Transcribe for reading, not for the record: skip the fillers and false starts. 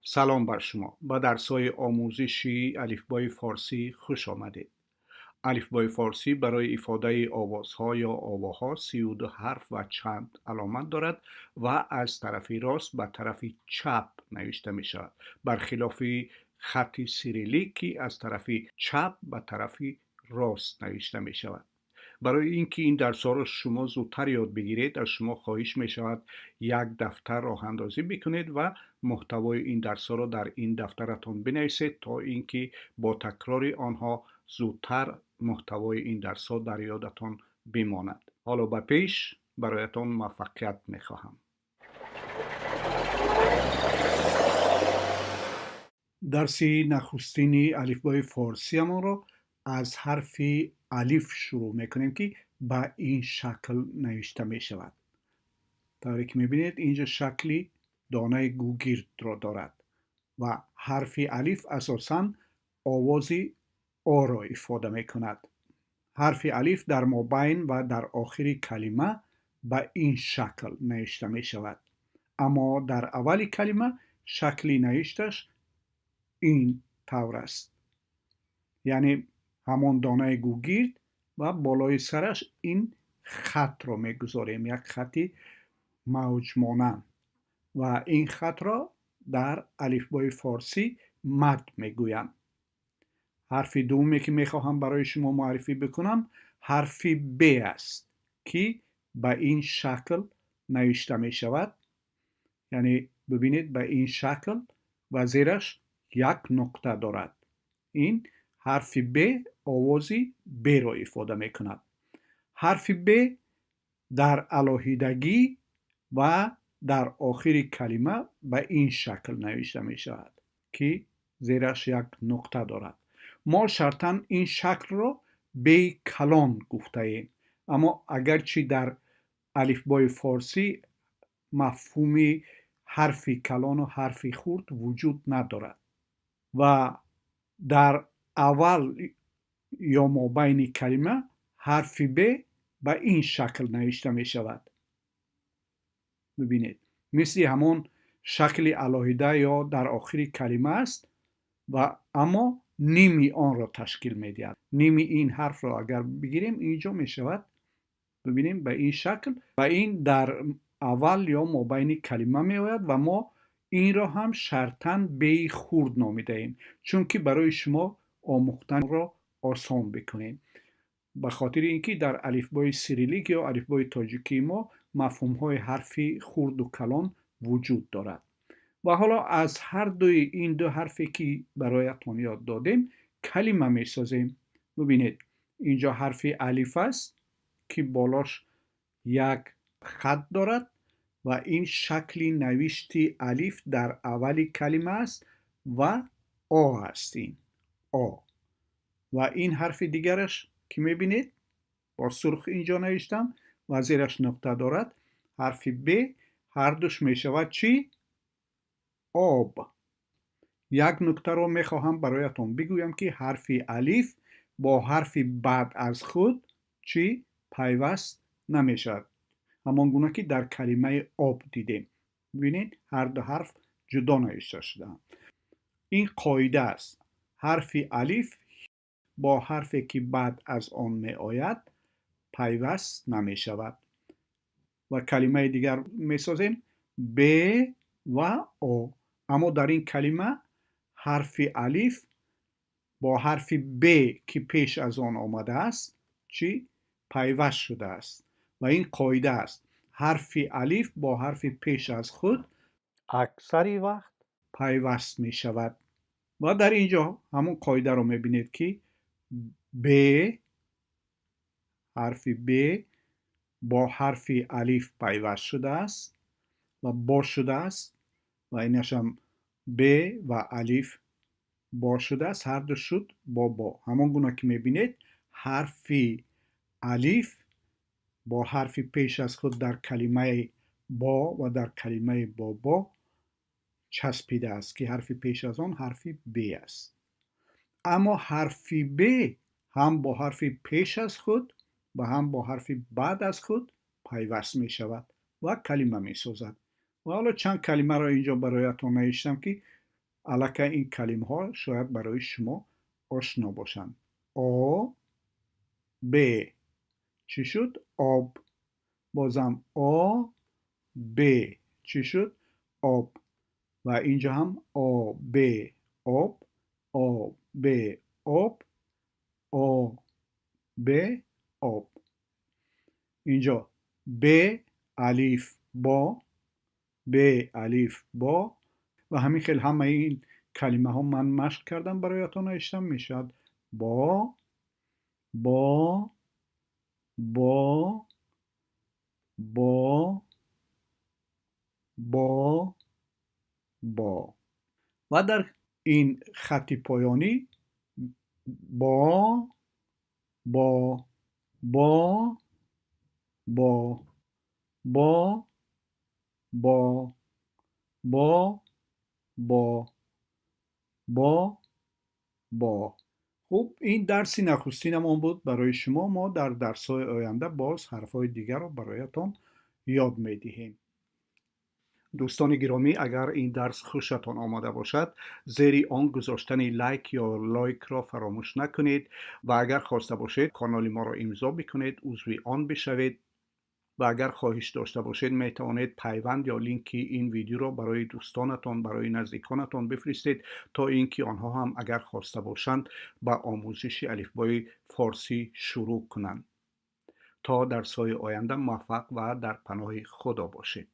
Салом бар шумо. Ба дарсҳои омӯзиши алифбои форсӣ хуш омадед. Алифбои форсӣ барои ифодаи овозҳо ё овоҳо 32 ҳарф ва чанд аломат дорад ва аз тарафи рост ба тарафи чап навишта мешавад, бархилофи хатти сирилик, ки аз тарафи чап ба тарафи рост навишта мешавад. Барои ин ки ин дарсҳоро шумо зудтар ёд бигиред, аз шумо хоҳиш мешавад, як дафтар роҳандозӣ бикунед ва муҳтавои ин дарсҳоро дар ин дафтаратон бинависед, то ин ки бо такрори онҳо зудтар муҳтавои ин дарсҳо дар ёдатон бимонад. Ҳоло ба пеш, бароятон муваффақият мехоҳам. Дарси нахустини алифбои форсиамонро аз ҳарфи алиф шурӯъ мекунем, ки ба ин шакл навишта мешавад. Тавре ки мебинед, инҷо шакли донаи гугирдро дорад ва ҳарфи алиф асосан овози оро ифода мекунад. Ҳарфи алиф дар мобайн ва дар охири калима ба ин шакл навишта мешавад, аммо дар аввали калима шакли навишташ ин тавр аст, яъне ҳамон донаи гугирд ва болои сараш ин хатро мегузорем, як хати мавҷмонанд, ва ин хатро дар алифбои форсӣ мад мегӯянд. Ҳарфи дуввуме, ки мехоҳам барои шумо муаррифӣ бикунам, ҳарфи б аст, ки ба ин шакл навишта мешавад, яъне бибинед, ба ин шакл ва зераш як нуқта дорад. Ин ҳарфи б овози беро ифода мекунад. Ҳарфи б дар алоҳидагӣ ва дар охири калима ба ин шакл навишта мешавад, ки зераш як нуқта дорад. Мо шартан ин шаклро беи калон гуфтаем, аммо агарчи дар алифбои форсӣ мафҳуми ҳарфи калону ҳарфи хурд вуҷуд надорад ва дар аввал ё мобайни калима ҳарфи б ба ин шакл навишта мешавад. Бибинед, мисли ҳамон шакли алоҳида ё дар охири калима аст ва аммо ними онро ташкил медиҳад. Ними ин ҳарфро агар бигирем, инҷо мешавад, бибинем, ба ин шакл, ва ин дар аввал ё мобайни калима меояд ва мо инро ҳам шартан беи хурд номидаем, чунки барои шумо омӯхтанро осон бикунем, ба хотири ин ки дар алифбои сирилик ё алифбои тоҷикии мо мафҳумҳои ҳарфи хурду калон вуҷуд дорад. Ва ҳоло аз ҳар дуи ин ду ҳарфе, ки бароятон ёд додем, калима месозем. Бибинед, инҷо ҳарфи алиф аст, ки болош як хат дорад ва ин шакли навишти алиф дар аввали калима аст ва о аст, ин о. Ва ин ҳарфи дигараш, ки мебинед, бо сурх инҷо навиштам ва зераш нуқта дорад, ҳарфи б. Ҳардуш мешавад чӣ? Об. Як нуктаро мехоҳам бароятон бигӯям, ки ҳарфи алиф бо ҳарфи баъд аз худ чӣ пайваст намешавад, ҳамон гуна ки дар калимаи об дидем. Бибинед, ҳар ду ҳарф ҷудо навишта шудаанд. Ин қоида аст: ҳарфи алиф бо ҳарфе, ки баъд аз он меояд, пайваст намешавад. Ва калимаи дигар месозем: б ва о. Аммо дар ин калима ҳарфи алиф бо ҳарфи б, ки пеш аз он омадааст, чӣ пайваст шудааст ва ин қоида аст: ҳарфи алиф бо ҳарфи пеш аз худ аксари вақт пайваст мешавад. Ва дар ин ҷо ҳамон қоидаро мебинед, ки б, ҳарфи б бо ҳарфи алиф пайваст шудааст ва бо шудааст ва инашам б ва алиф бо шудааст, ҳарду шуд бо. Ҳамон гуна ки мебинед, ҳарфи алиф бо ҳарфи пеш аз худ дар калимаи бо ва дар калимаи бобо часпидааст, ки ҳарфи пеш аз он ҳарфи б аст. Аммо ҳарфи б ҳам бо ҳарфи пеш аз худ ва ҳам бо ҳарфи баъд аз худ пайваст мешавад ва калима месозад. Ва ҳоло чанд калимаро инҷо бароятон навиштам, ки Аллакай ин калимаҳо шояд барои шумо ошно бошанд. О, Б чӣ шуд? Об. Бозам О, Б чӣ шуд? Об. Ва инҷо ҳам О, Б, об, О, Б, об, О, Б, об. Инҷо Б алиф бо, Б алиф бо ва ҳамин хел ҳамаи ин калимаҳо ман машқ кардам, бароятон навиштам, мешавад бо, бо, бо, бо, бо, бо. Ва дар ин хатти поёнӣ бо, бо, бо, бо, бо, бо, бо, бо, бо, бо. Хуб, ин дарси нахустинамон буд барои шумо. Мо дар дарсҳои оянда боз ҳарфҳои дигарро бароятон ёд медиҳем. Дӯстони гиромӣ, агар ин дарс хушатон омада бошад, зери он гузоштани лайк ё лойкро фаромӯш накунед ва агар хоста бошед, каноли моро имзо бикунед, узви он бишавед ва агар хоҳиш дошта бошед, метавонед пайванд ё линки ин видеоро барои дӯстонатон, барои наздиконатон бифиристед, то ин ки онҳо ҳам агар хоста бошанд, ба омӯзиши алифбои форсӣ шурӯъ кунанд. То дарсҳои оянда муваффақ ва дар паноҳи Худо бошед.